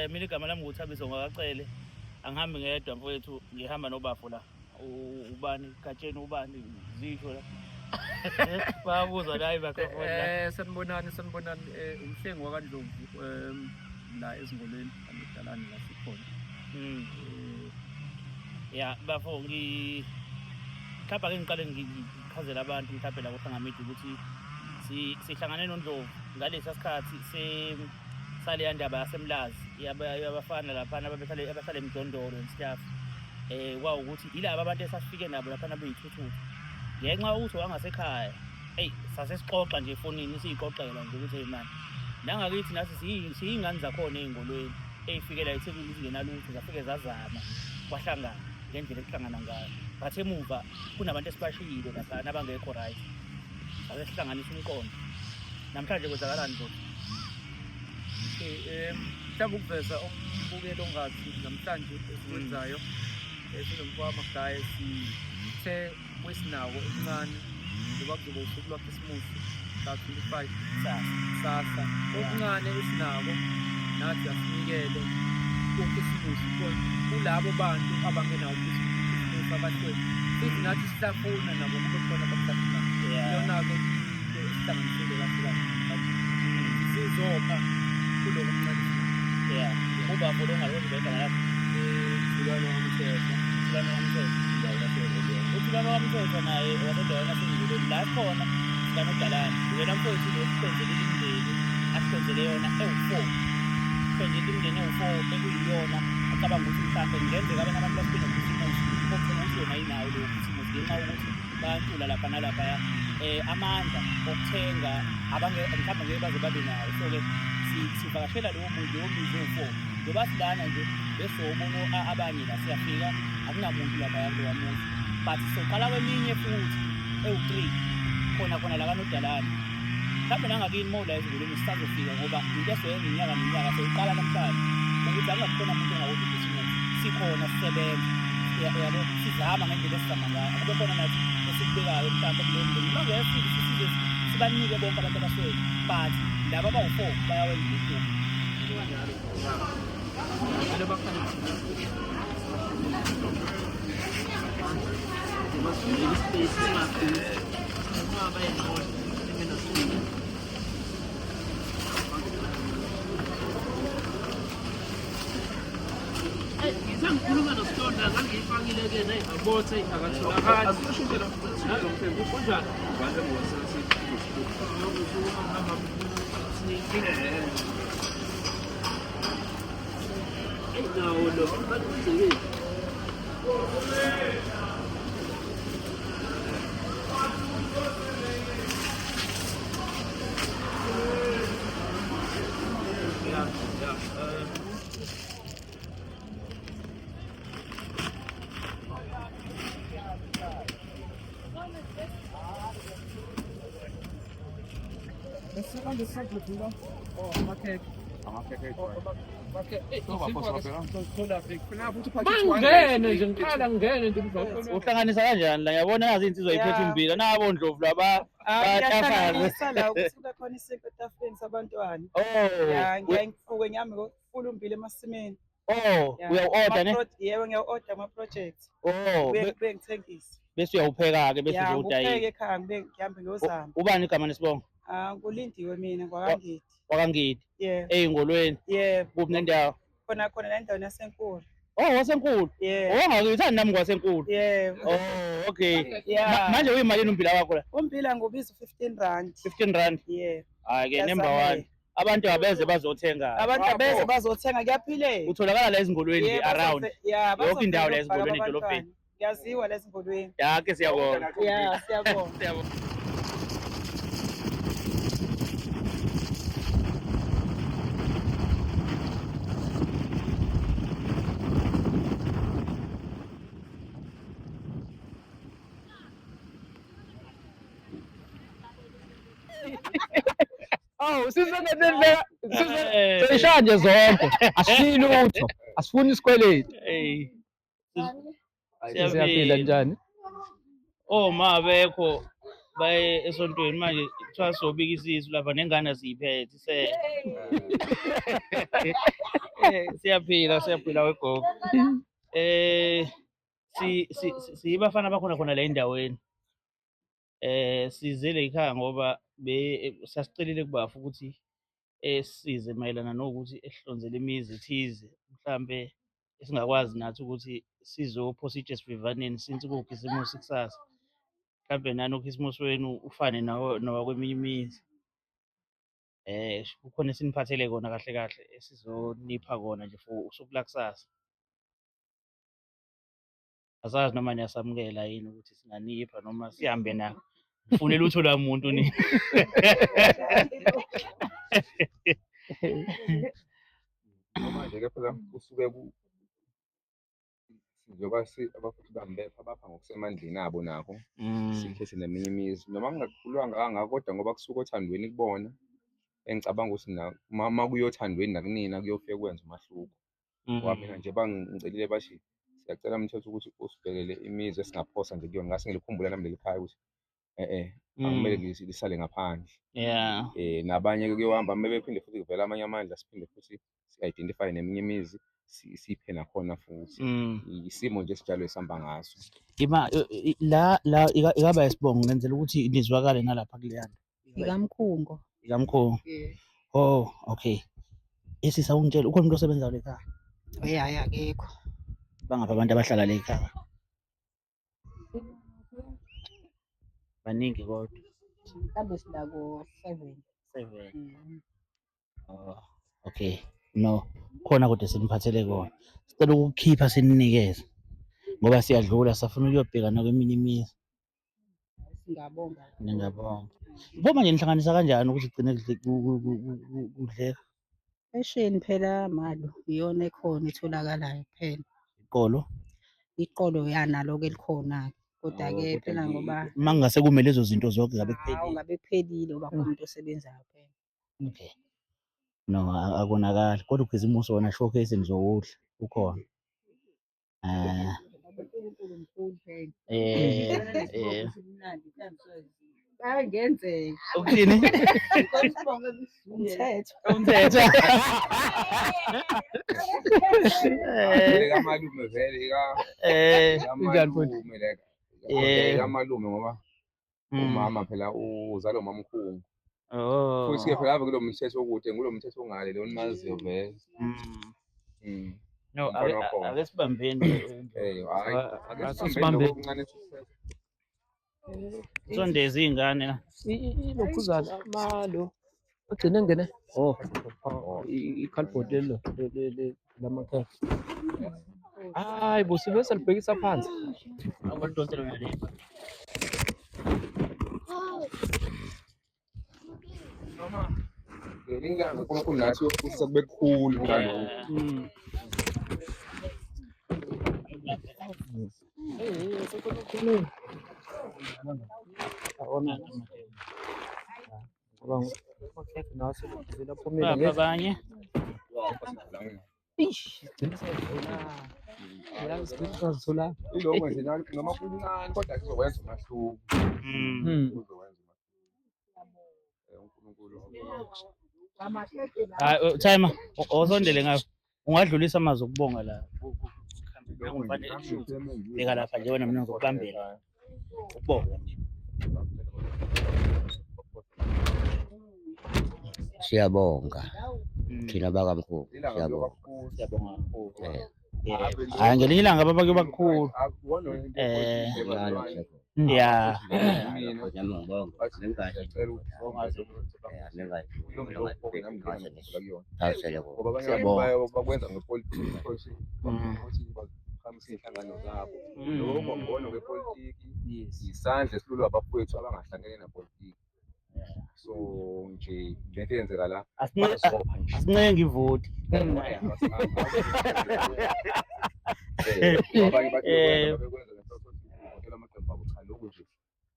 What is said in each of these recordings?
Mina igama lami nguThabiso ngwakaCele. Angihambi ngedwa mfowethu, ngihamba nobafo la. Ubani Gatsheni, ubani zisho la. Bayabuza la i-microphone la. Sanibonani, sanibonani, uMhlengi wakaNdlovu, la eZingolweni kaNodalane la sikhona. Ya bafo, ngi mhlawumbe ake ngiqale ngichazele abantu mhlawumbe la kuHlanga Media ukuthi sihlangane noNdlovu ngalesa sikhathi saleya ndaba yaseMlazi yabafana laphana ababehlale abahlala emjondolo and stuff. Kwawukuthi yilaba abantu esasifike nabo laphana beyithuthuthu ngenxa yokuthi wangasekhaya. Eyi, sase sixoxa nje efonini, siyixoxela nje ukuthi hey man, nangakithi nathi siyingane zakhona ey'ngolweni ey'fike la eThekwini zingenalutho, zafike zazama kwahlangana ngendlela ekuhlangana ngayo, but emuva kunabantu esibashiyile laphana abangekho right. Ake sihlanganise umqondo namhlanje, kwenzakalani nje? Okay, mhlawumbe ukuveza umbukelo ongazi, namhlanje esikwenzayo, sinomfowami Magaye, sithe kwesinako okuncane njengoba kuzoba usuku lwakhisimusi mhla 25 kusasa, okuncane esinako nathi asinikele ukhisimusi kulabo bantu abangenawo ukhisimusi, abahlwempu. Sithi nathi sihlafuna nabo kube khona abakuhlafunayo. Iyona-ke into esihlanganisile kahle kahle namhlanje, sizopha kuloko okuncane esinako. Yeah, ubafo lo ngalo igama lakho? Thulano Wamthetho. Thulano Wamthetho. Indawo yaseNgolweni. UThulano Wamthetho naye wasendaweni yaseNgolweni la khona sikaNodalane. Wena mfowethu lo sikwenzele imindeni, asikwenzele yona ewu-4, sikwenzele imindeni ewu-4 ekuyiyona acabanga ukuthi mhlawumbe kungenzeka abanye abantu basuke nokhisimusi, okuthola ukuthi yona inawo leyo khisimusi ngenxa yokuthi bayantula lapha nalaphaya, amandla okuthenga mhlawumbe ngeke baze babe nawo. So-ke sivakashela lowo muntu, leyo mizi ewu-4. Njengoba silana nje besizobona abanye la, siyafika akunamuntu laphaya kulowa muzi, but sizoqala kweminye futhi ewu-3 khona khona la kaNodalane. Mhlawumbe nangakini uma ula eZingolweni sisazofika, ngoba into esizoyenza iminyaka neminyaka soyiqala namhlanje ukuthi akungabi khona muntu ongawodwa ibhizinisi. Sikhona sisebenza, uyabo, sizama ngendlela esizama ngayo, akube khona nathi esikubekayo mhlawumbe kuleyo mndeni. Noma ngeke size sibanike bonke abantu abaswele, but laba abawu-4 bayawenza umehluko. Vele bafane. Basivulele ispace, singakhulu inqwaba yenqola engenasibili. Ngithe ngikhuluma noSitonda, ngangiyifakile kuyena abothe akatholakali. Kunjani? Eyi, nawo lo bakwenzekile. Yeah. Mangene nje, ngiqala ngingene nje mzwa. Uhlanganisa kanjani la? Ngiyabona nazi insizwa iphethe umbila, nabo Ndlovu laba bayahlafaza. Ngiyahlanganisa la ukuthi kube khona isinkwa etafuleni sabantwana. Ya, ngiyaye ngifuke ngihame ngiyofuna ummbila emasimini. Oh, Ya. uyawu-order ne? Yebo, ngiyawu-order ama-project. Oh, Ngibuye ngithengise. Bese uyawupheka-ke bese Ya, uzowudayisa. ngiwupheke ekhaya, ngibuye ngihambe ngiyozama. Ubani igama nesibongo? Ah, nguLindiwe mina ngwakaNgidi. WakaNgidi. Yebo. Ey'ngolweni. Yebo. Kuphi nendawo? Khona khona la endaweni yaseNkulu. Oh, waseNkulu. Yebo. Oh, ngakithandi nami ngwaseNkulu. Yebo. Oh, okay. Ya. Manje uyimalini umbila wakho la? Ummbila ngubiza u-15 rand. 15 rand. Yebo. Hayi ke, number Ngiyazamela. 1. Abantu abeze bazothenga. Abantu abeze bazothenga, kuyaphileka. Utholakala la ezingolweni nje Yebo, around. Ya, Yonke indawo la bazofika ezingolweni ukubhaka edolobheni. abantwana. Kuyaziwa la ezingolweni. Ya ke, siyabonga. Ya, siyabonga. Siyabonga. Oh, sizenetendlela seyishaya nje zonke. Asifuni lutho. Asifuni isikweletu. Hey. Siyaphila, njani? Oma abekho. Baye esontweni manje kuthiwa sobika isisu lapha nengane siyiphethe se. Siyaphila siyaphila wegogo. Eh si si siyibafana bakhona khona la endaweni. Sizele ekhaya ngoba be sasicelile kubafu ukuthi esisize mayelana nokuthi esihlonzele imizi ethize mhlambe esingakwazi nathi ukuthi sizophosa itshe esivivaneni since kuwukhisimusi kusasa. Mhlambe nani ukhisimusi wenu ufane nawo nowakweminye imizi. Kukhona esiniphathele kona kahle kahle esizonipha kona nje for usuku lakusasa. Asazi noma niyasamukela yini ukuthi singanipha noma sihambe nakho. Ngifune lutho lwamuntu ni. Noma nje-ke phela kusuke njengoba abafuthi bambepha bapha ngokusemandleni abo nakho sikhethe neminye imizi noma kungakhulwanga kangako kodwa ngoba kusuke othandweni kubona engicabanga ukuthi uma kuyothandweni nakunina kuyofike kwenze umahluko. Ngoba mina nje bangicelile bathi siyacela mthetho ukuthi usibhekele imizi esingaphosa nje kuyona ngase ngilikhumbula nami leli khaya ukuthi akumele lisale ngaphandle. Yeah. Nabanye-ke kuyohamba uma bephinde futhi kuvela amanye amandla siphinde futhi si-identify neminye imizi siphe nakhona futhi. Isimo nje esinjalo esihamba ngaso. Ima la la ikaba isibongo ngenzela ukuthi nizwakale nalapha kuleya nto. Ikamkhungo. Ikamkhungo. Yeah. Oh, okay. Esisa ungitshela ukhona umuntu osebenzayo le ekhaya? Hayi akekho. Bangaphi abantu abahlala le ekhaya? Baningi kodwa. Mhlawumbe sinako 7. 7. Oh, okay. No, khona kodwa siniphathele kona. Sicela ukukhipha sininikeze. Ngoba siyadlula safuna ukuyobheka nakweminye imizi. Singabonga. Ningabonga. Bo manje nihlanganisa kanjani ukuthi kugcine kudleka? Esheni phela malo iyona ekhona etholakalayo kuphela. Iqolo? Iqolo yanalo-ke likhona-ke. Kodwa-ke phela ngoba uma kungase kume lezo zinto zonke ngabe kuphelile. Ngabe kuphelile ngoba khona umuntu osebenzayo phela. Okay. No, akonakali. Kodwa ukhisimusi wona showcase nizowudla ukhona. Bayangenzeka. Ukuthini? Umthetho. Umthetho. Kamalume vele kamalume leka. Kamalume ngoba umama phela uzalwa umamkhulu. Oh. Futhi ke phela ave kulo mthetho okude ngulo mthetho ongale lo nimaziyo vele. No, ake sibambeni. Hayi, ake sibambeni okuncane sisese. Sondeze iy'ngane la. Ilokhuzana malo. Agcine ngene. Oh, i-cardboard lelo lamakhaya. Hayi bo sibe salibhekisa phansi. Awulidonsela wena le. Ngelinye ilanga uNkulunkulu nathi uyofisa kube kukhulu kunalokhu. Bapha abanye. Iloko nje noma kuncane kodwa kuzokwenza umahluko. Kuzokwenza umahluko. uNkulunkulu. Hayi timer, osondele ngapha. Ungadlulisa amazwi okubonga la. Beka lapha nje wena mina ngizokubambela. Ukubonga nje. Siyabonga. Thina bakamkhulu siyabonga. Siyabonga kakhulu. Hayi ngelinye ilanga baba kuyoba kukhulu. Yeah. Bakwenza ngepolitiki baqhamusa iy'nhlangano zabo. Lokho kwakubona kwepolitiki isandla esilulwa abafowethu abangahlangene nepolitiki. So nje lento eyenzeka la Asincengi ivoti. Abanye bathi bekwenza ngenhloso yokuthi uvotela amaqembu abo. Cha, lokhu nje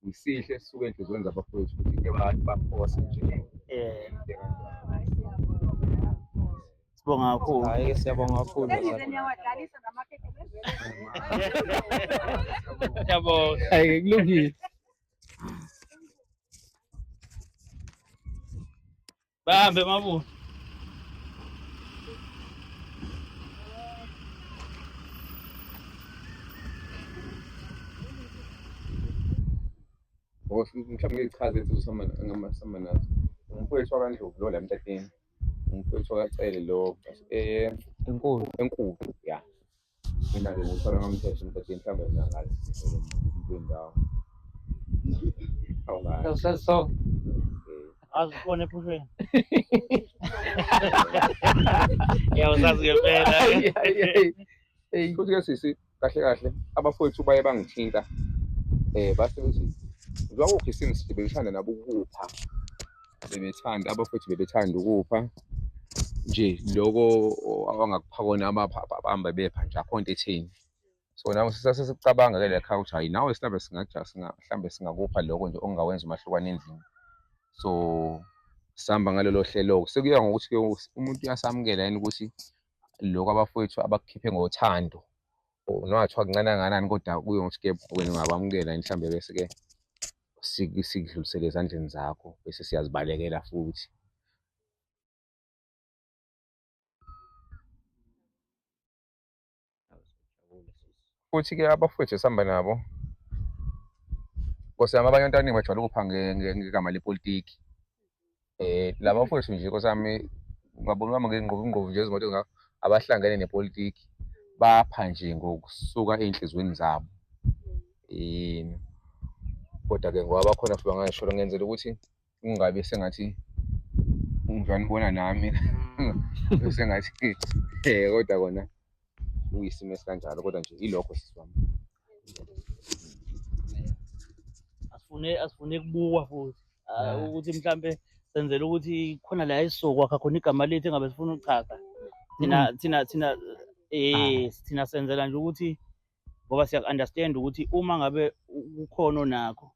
isihle esisuka enhliziyweni zabafowethu ukuthi ke baphose nje. Sibonga kakhulu. Hayi siyabonga kakhulu. Siyabonga. Hayi kulungile. Bahambe mabuye. Mhlawumbe ngichaze insizwa sihamba nazo. Umfowethu wakaNdlovu lo la emtateni. Umfowethu wakaCele lo Enkulu. enkulu ya. Mina-ke nguthola ngomthetho emtateni mhlawumbe mina ngazi umuntu wendawo. Awungazi. So Azibone ephushweni. Ya usazi ngempela. Futhi-ke sisi kahle kahle abafowethu baye bangithinta base bethi njengoba ukhisimusi bebethanda nabo ukupha, bebethanda abafowethu bebethanda ukupha nje loko abangakupha kona abahamba bepha nje akho nto etheni. So nawe sisase sikucabanga-ke la ekhaya ukuthi hhayi nawe mhlawumbe mhlawumbe singakupha lokho nje okungawenza umahlukwane endlini. So sihamba ngalolo hlelo-ke sekuya ngokuthi-ke umuntu uyasamukela yini ukuthi lokhu abafowethu abakukhiphe ngothando noma kungathiwa kuncane kangakanani kodwa kuye ngokuthi-ke wena ungakwamukela yini mhlawumbe bese-ke sikudlulisele ezandleni zakho bese siyazibalekela futhi. Futhi-ke abafowethu esihamba nabo, Nkosi yami abanye abantu abaningi bajwayele ukupha ngegama lepolitiki. Laba bafowethu nje Nkosi yami ungabona uhamba ngey'ngqovu nje izimoto abahlangene nepolitiki bapha nje ngokusuka ey'nhliziyweni zabo. Kodwa-ke ngoba bakhona futhi bangayisho ngenzela ukuthi kungabi sengathi ngiyanibona nami sengathi kodwa kona kuyisimo esikanjalo kodwa nje ilokho sisi wami. Asifune kubukwa futhi ukuthi mhlambe senzela ukuthi khona la esizokwakha khona igama lethu engabe sifuna ukuchaza. Thina thina senzela nje ukuthi ngoba siya-understand ukuthi uma ngabe kukhona onakho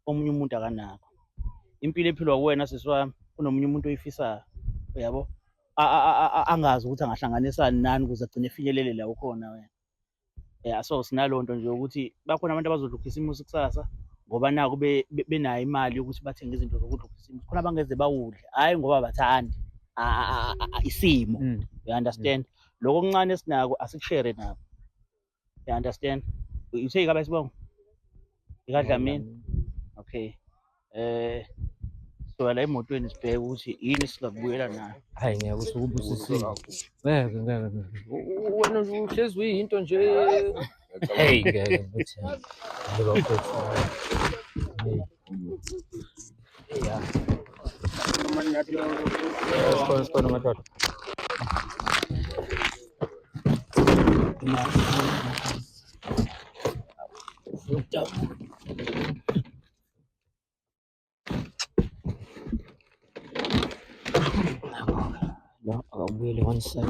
omunye umuntu akanakho. Impilo ephilwa kuwena sisi wami kunomunye umuntu oyifisayo, uyabo? Angazi ukuthi angahlanganisani nani ukuze agcine efinyelele la ukhona wena. Yeah, so sinaleyo nto nje ukuthi bakhona abantu abazodla ukhisimusi kusasa ngoba naku benayo imali yokuthi bathenge izinto zokudla ukhisimusi. Khona abangeze bawudle, hhayi ngoba abathandi, isimo. You understand? Lokho okuncane esinako asikushere nabo. You understand? Uthe ikaba isibongo? IkaDlamini? Okay. So la emotweni sibheke ukuthi yini esingakubuyela nayo. Hayi ngeke usukubusisile. Ngeke ngeke. Wena uhlezi uyinto nje. Hey ngeke mfethu. Hayi bafethu. Yeah. Sikhona madoda. No, akabuyele one side.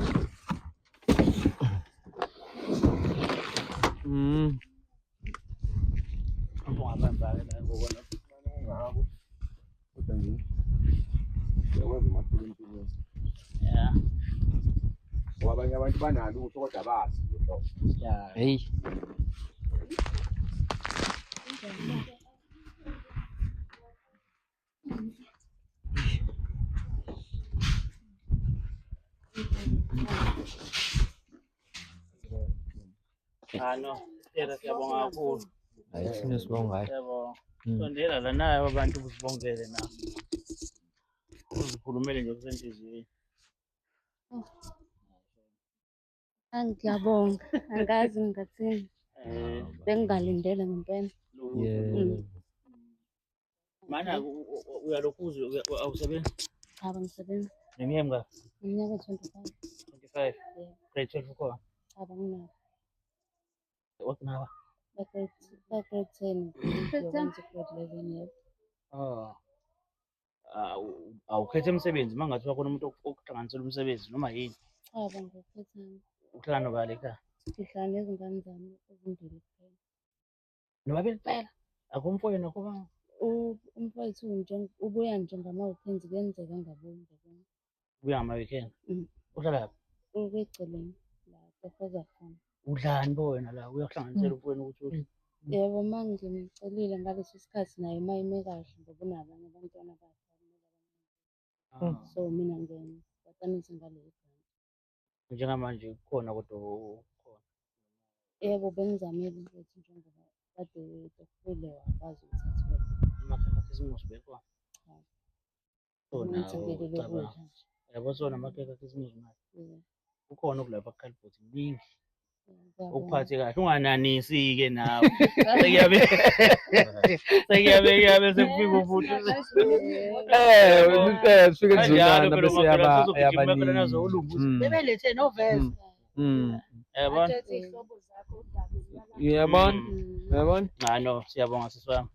Yeah. Ngoba abanye abantu banalo utho kodwa abazi lutho. Yeah. Hey. Ah no, siyabonga kakhulu. Hayi sine sibonga hayi. Siyabonga. Sondela la nayo abantu uzibongele na. Uzikhulumele nje kusenhliziyweni. Ngiyabonga. Angazi ngingathini. Bengingalindele ngempela. Yeah. Mana uyalokhu awusebenzi? Cha, angisebenzi. Neminyaka emingaki? Iminyaka 25. 25. Grade 12 ukhona? Cha, anginawo. Wakunawa? Ba-grade 10. Ngiyokwenza grade 11 yebo. Ah. Awukhethe umsebenzi uma kungathiwa khona umuntu okuhlanganisela umsebenzi noma yini? Cha, angiwukhethanga. Uhlala nobani ekhaya? Ngihlala nezingane zami ezimbili kuphela. Nobabili kuphela? Akho umfowenu akho baba? Umfowethu ubuya nje ngama-weekends, kuyenzeka angabuyi ngabona. Ubuya ngama-weekend? Uhlala laphi? Ukweceleni la tofoza khona. Udlani bo wena la? Uyakuhlanganisela umfowenu ukuthi udle? Yebo, uma ngimcelile ngaleso sikhathi naye uma ime kahle ngoba unabanye abantwana bakhe. So mina ngiwatanise ngaleyo grant. Njengamanje kukhona kodwa okukhona. Yebo, bengizamile ukuthi njengoba kade etofile wakwazi ukuthi athole. Amakhekhe akhisimusi bekhona. Cha. So nawo Ngithengelele cabanga. ukudla nje. Yabo sona amakhekhe akhisimusi manje. Yeah. Kukhona okulapha kukhalibhothi kuningi. Ngiyabonga. Ukuphathe kahle ungananisi-ke nawe. Sekuyabe sekuyabe kuyabe sekufika umuntu. Sifike Kanjalo kuzulana phela bese umakhelwane yaba usuzogijima phela nazo yabaningi. ulungu ukuthi bebelethe noveza. Yabona? Uyabona? Uyabona? Cha no, siyabonga sisi wami.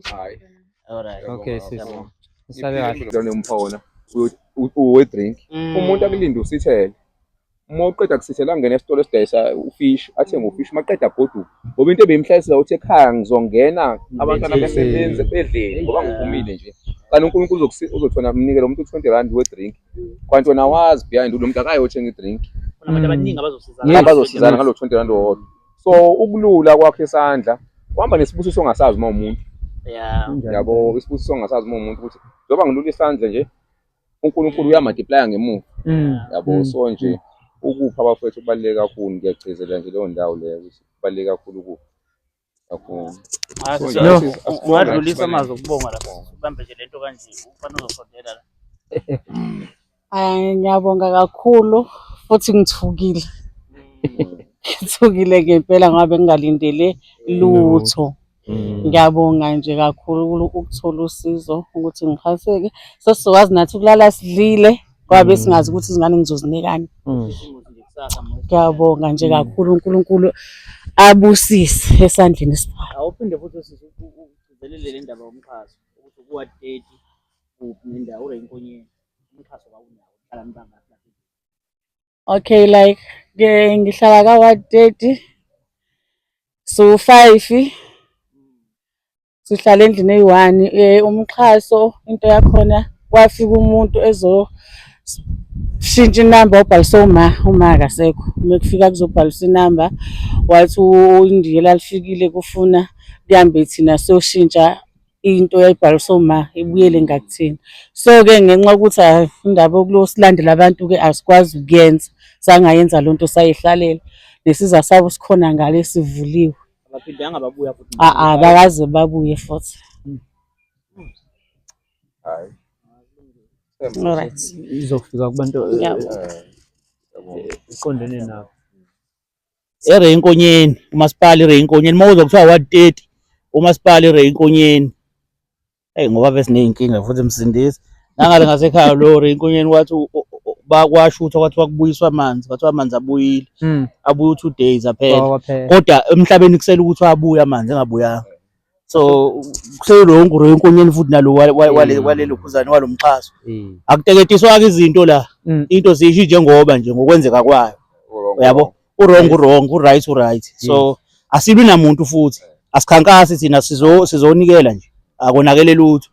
Hayi. All right. Okay sisi. Siyabonga. Nisale kahle. Lona umphawona uwe drink. Umuntu akulinde usithele. Uma uqeda kusithela angene esitolo esidayisa ufish, athenge ufish, maqeda agoduke. Ngoba into ebeyimhlalisa uthi ekhaya ngizongena abantwana besebenze bedleni ngoba ngiphumile nje. Kanti uNkulunkulu uzothola mnike lo muntu u-20 rand we-drink. Kanti wena wazi behind lo muntu akayothenga i-drink. Kunabantu abaningi abazosizana. Abazosizana ngalo 20 rand owodwa. So ukulula kwakhe isandla uhamba nesibusiso ongasazi uma umuntu. Yeah. Yabo, isibusiso ongasazi uma umuntu ukuthi njengoba ngilula isandla nje uNkulunkulu uyamultiplya ngemuva. Yabo, so nje ukupha abafowethu kubaluleke kakhulu, ngiyagcizelela nje leyo ndawo leyo ukuthi kubaluleke kakhulu ukupha kakhulu. Ah, So sisi, nje ungadlulisa amazwi okubonga lapha. Ubambe nje lento kanje, ufana uzosondela la. Ay, ngiyabonga kakhulu futhi ngithukile. Ngithukile ngempela ngoba bengingalindele lutho. Ngiyabonga nje kakhulu ukuthola usizo ukuthi ngixhaseke. Sesizokwazi nathi ukulala sidlile ngoba besingazi ukuthi izingane ngizozinikani. Ngiyabonga nje kakhulu, uNkulunkulu abusise esandleni esiphayo. Awuphinde futhi sisi ugcizelele le ndaba yomxhaso ukuthi kuwa 30 kuphi nendawo ure inkonyeni. Umxhaso wawunawo uhlala nibangaphi lapha? Okay, like ke ngihlala ka ward 30, so 5 sihlala endlini eyi-1. Umxhaso into yakhona kwafika umuntu ezo shintsha inamba ubhalise uma akasekho. Uma kufika kuzobhalisa inamba wathi indiya lalifikile kufuna kuhambe thina siyoshintsha into eyayibhaliswe uma ibuyele ngakuthina. So-ke ngenxa yokuthi indaba yokusilandela abantu-ke asikwazi ukuyenza, sangayenza loo nto sayihlalela. Nesiza sabo sikhona ngale sivuliwe. Abaphindanga babuya futhi. A-a, abakaze babuye futhi. Hayi. Alright. Izofika kubantu Ngiyabonga. iqondene nabo. Ere inkonyeni, umasipala ere inkonyeni. Uma uzwa kuthiwa ward 30, umasipala ere inkonyeni. Hey ngoba besineyinkinga futhi msindisi. Nangale ngasekhaya lo ere inkonyeni wathi kwashuthwa kwathiwa kubuyiswa amanzi, kwathiwa amanzi abuyile. Abuye u-2 days aphela. Waphela. Kodwa emhlabeni kusele ukuthi abuye amanzi engabuyanga. So kuseyilowo nguro yenkonyeni futhi nalo walelo khuzane walomxhaso. Akuteketiswa-ke izinto la. Into zisho njengoba nje ngokwenzeka kwayo. Uyabo? U-wrong u-wrong, u-right u-right. So asilwi namuntu futhi. Asikhankasi thina sizonikela nje. Akonakele lutho.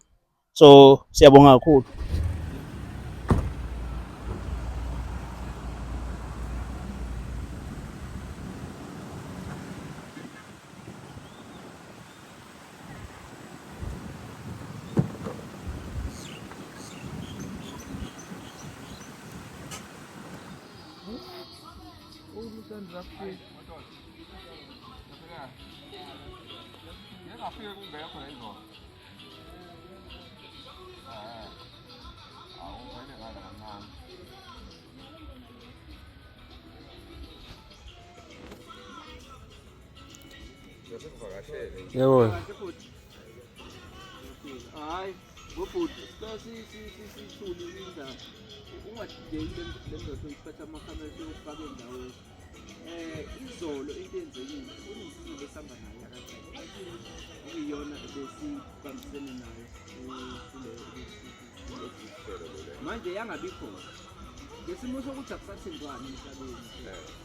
So siyabonga kakhulu. Yebo. Hayi, ngobhuti, sicela sithule indaba. Ungadideki le ndoda oyiphatha amakhamera seyofaka endaweni. Izolo into eyenzekile, kunesizwe besihamba nayo yakacela. Okuyiyona ebesibambisene nayo kule manje yangabi khona. Ngesimo sokuthi akusathembani emhlabeni.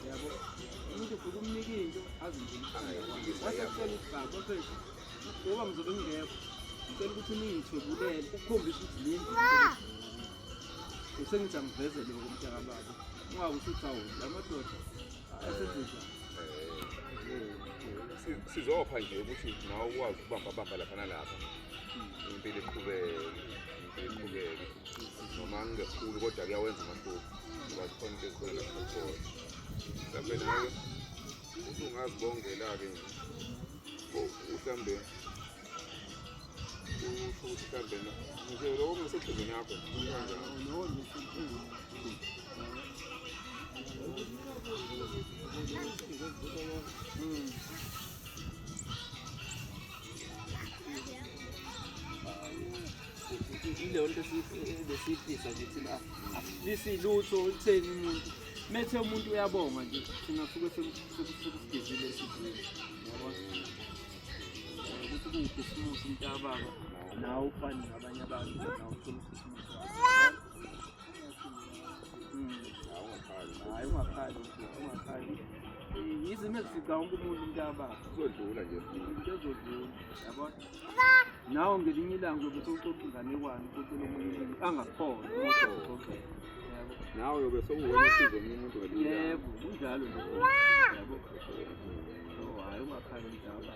Yabo. Umuntu ufika umnika into azi nje. Wasecela ukuthi baba mfethu ngoba ngizobe ngingekho. Ngicela ukuthi ningithwebulele ukukhombisa ukuthi le ndlu usengithi angiveze lokho mntakababa. Ungabe usuthi awu la madoda asenze njani. Sizopha nje ukuthi nawe ukwazi ukubamba bamba lapha nalapha. Impilo iqhubeke. Iqhubeke. Noma ngingekhulu kodwa kuyawenza umahluko. Ngoba zikhona into ezikhona lapho khona. Mhlawumbe nawe usungazibongela-ke nje. Mhlawumbe usho ukuthi mhlawumbe nje lokho kungasenhlizweni yakho kanjani. Ileyo nto besiyifisa nje thina, asifisi lutho olutheni umuntu methe umuntu uyabonga nje, thina suke sekusigezile esizweni, yabona ukuthi kuwubhisimusi umntakababa, nawe ufane nabanye abantu, nawe uthole ubhisimusi wakho. Hhayi ungakhali, ungakhali. Izimo ezifica wonke umuntu umntakababa. Kuzodlula nje. Into ezodlula, yabona. Nawe ngelinye ilanga uyobe sewuxoxa inganekwane, uxoxela omunye umuntu angakholwa uma uxoxela. Yabo. Nawe uyobe sewuwena usizo omunye umuntu ngelinye ilanga. Yebo, kunjalo nje. Yabo. So hhayi ungakhali mntakababa.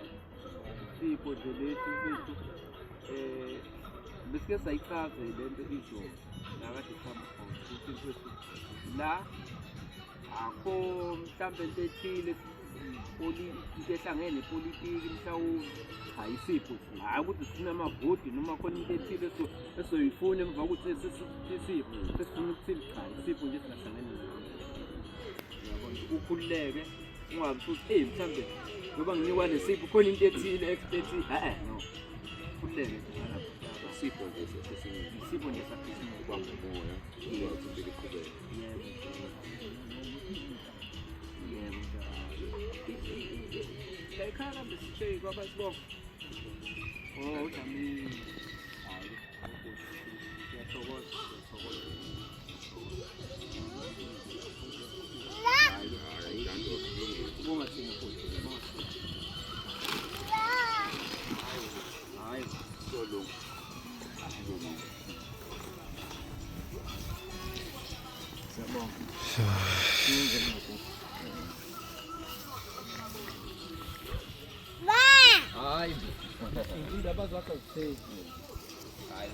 Isipho nje lesi mfethu besike sayichaza le nto izolo la kade sihamba khona ukuthi mfethu la akho mhlambe into ethile into ehlangene nepolitiki mhlawumbe, cha isipho hhayi ukuthi sifuna amavoti noma khona into ethile esoyifuna emva kokuthi isipho sesifuna ukuthile, cha isipho nje singahlangene nayo. Uyabona, ukhululeke ungabi futhi eyi mhlambe ngoba nginikwa lesipho khona into ethile ethile, e-e no, ukhululeke nje ngalapho. Isipho nje sekhisimusi. Isipho nje sakhisimusi. Ubamba umoya, ukwazi impilo iqhubeke. Yebo. Yebo. La ekhaya kambe sishe kwabasibonga. Oh, uDlamini. Hayi, ngiyathokoza, ngiyathokoza. Hayi, kanti kulungile. Ubonga thina futhi, ubonga thina. Hayi. Kuzolunga. Siyabonga. Hayi. Indaba zakho azitheki. Hayi,